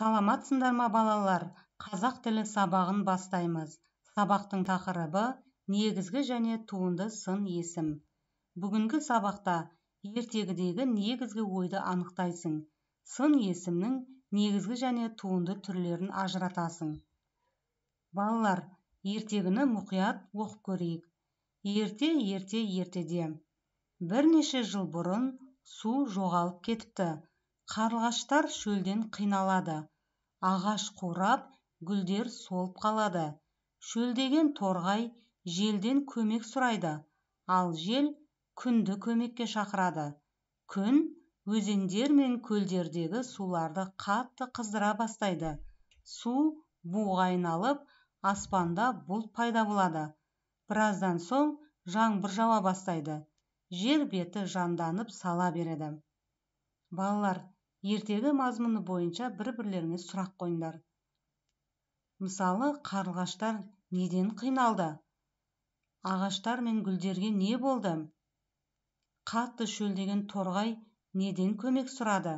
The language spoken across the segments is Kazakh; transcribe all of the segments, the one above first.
Саламатсыңдар ма, балалар? Қазақ тілі сабағын бастаймыз. Сабақтың тақырыбы негізгі және туынды сын есім. Бүгінгі сабақта ертегідегі негізгі ойды анықтайсың. Сын есімнің негізгі және туынды түрлерін ажыратасың. Балалар, ертегіні мұқият оқып көрейік. Ерте-ерте ертеде бірнеше жыл бұрын су жоғалып кетіпті. Қарлығаштар шөлден қиналады. Ағаш қурап, гүлдер солып қалады. Шөлдеген торғай желден көмек сұрайды, ал жел күнді көмекке шақырады. Күн өзендер мен көлдердегі суларды қатты қыздыра бастайды. Су буға айналып, аспанда бұлт пайда болады. Біраздан соң жаңбыр жауа бастайды. Жер беті жанданып сала береді. Балалар, ертегі мазмұны бойынша бір-бірлеріңе сұрақ қойыңдар. Мысалы, қарлығаштар неден қиналды? Ағаштар мен гүлдерге не болды? Қатты шөлдеген торғай неден көмек сұрады?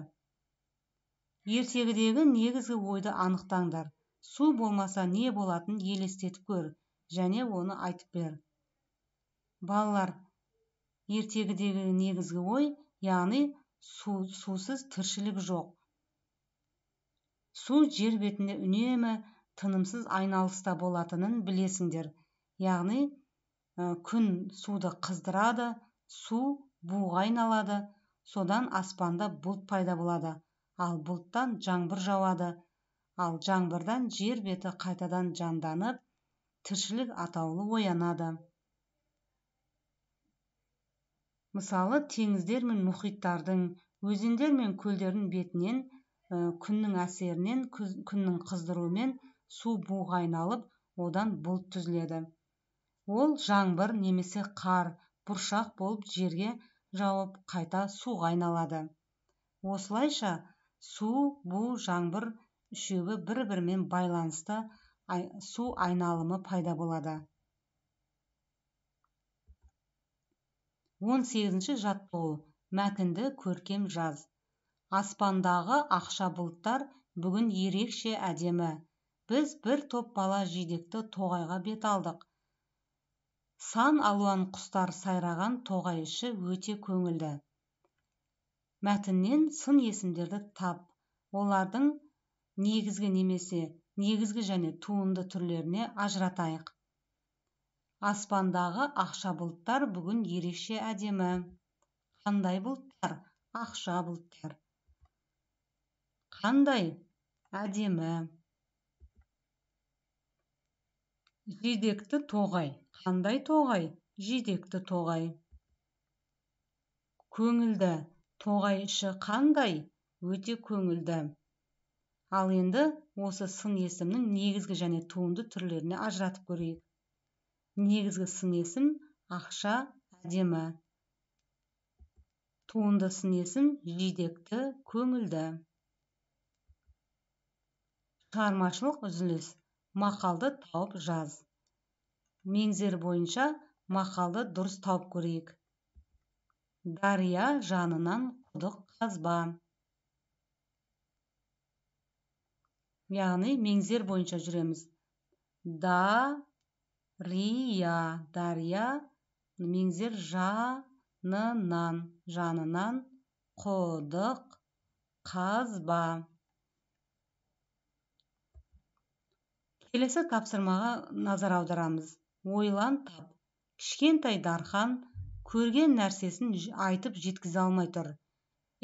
Ертегідегі негізгі ойды анықтаңдар. Су болмаса не болатынын елестетіп көр және оны айтып бер. Балалар, ертегідегі негізгі ой, яғни сусыз тіршілік жоқ. Су жер бетінде үнемі тынымсыз айналыста болатынын білесіңдер. Яғни күн суды қыздырады, су буға айналады, содан аспанда бұлт пайда болады. Ал бұлттан жаңбыр жауады. Ал жаңбырдан жер беті қайтадан жанданып, тіршілік атаулы оянады. Мысалы, теңіздер мен мұхиттардың, өзендер мен көлдердің бетінен күннің әсерінен, күннің қыздыруымен су буға айналып, одан бұлт түзіледі. Ол жаңбыр немесе қар, бұршақ болып жерге жауып, қайта суға айналады. Осылайша су, бу, жаңбыр үшеуі бір-бірімен байланысты су айналымы пайда болады. 18-ші жаттығу. Мәтінді көркем жаз. Аспандағы ақша бұлттар бүгін ерекше әдемі. Біз бір топ бала жидекті тоғайға бет алдық. Сан алуан құстар сайраған тоғай іші өте көңілді. Мәтіннен сын есімдерді тап. Олардың негізгі немесе негізгі және туынды түрлеріне ажыратайық. Аспандағы ақша бұлттар бүгін ерекше әдемі. Қандай бұлттар? Ақша бұлттар. Қандай әдемі. Жидекті тоғай. Қандай тоғай? Жидекті тоғай. Көңілді. Тоғай іші қандай? Өте көңілді. Ал енді осы сын есімнің негізгі және туынды түрлеріне ажыратып көрейік. Негізгі сын есім ақша, әдемі. Туынды сын есім жидекті, көңілді. Шығармашылық үзіліс. Мақалды тауып жаз. Меңзер бойынша мақалды дұрыс тауып көрейік. Дария жанынан құдық қазба. Яғни меңзер бойынша жүреміз. Да, рия, дария, меңзер жанынан, жанынан құдық қазба. Келесі тапсырмаға назар аударамыз. Ойлан тап. Кішкентай Дархан көрген нәрсесін айтып жеткізе алмай тұр.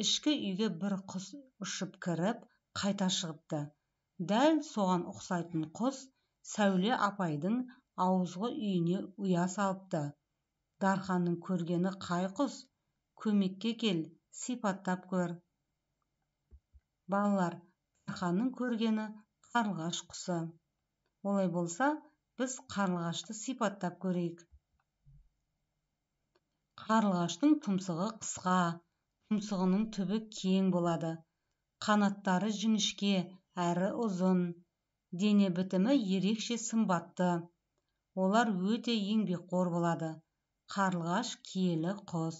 Ішкі үйге бір құс ұшып кіріп, қайта шығыпты. Дәл соған ұқсайтын құс Сәуле апайдың ауызғы үйіне ұя салыпты. Дарханның көргені қай құс? Көмекке кел, сипаттап көр. Балалар, Дарханның көргені қарлығаш құсы. Олай болса, біз қарлығашты сипаттап көрейік. Қарлығаштың тұмсығы қысқа, тұмсығының түбі кең болады. Қанаттары жіңішке, әрі ұзын. Дене бітімі ерекше сымбатты. Олар өте еңбекқор болады. Қарлығаш киелі құс.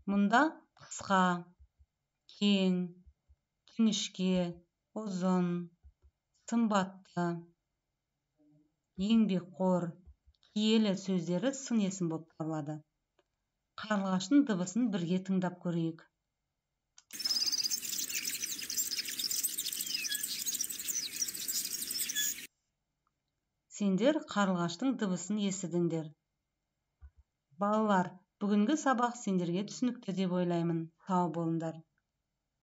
Мұнда қысқа, кең, Жіңішке, ұзын, сымбатты, еңбекқор, киелі сөздері сын есім болып табылады. Қарлығаштың дыбысын бірге тыңдап көрейік. Сендер қарлығаштың дыбысын естідіңдер. Балалар, бүгінгі сабақ сендерге түсінікті деп ойлаймын. Сау болыңдар.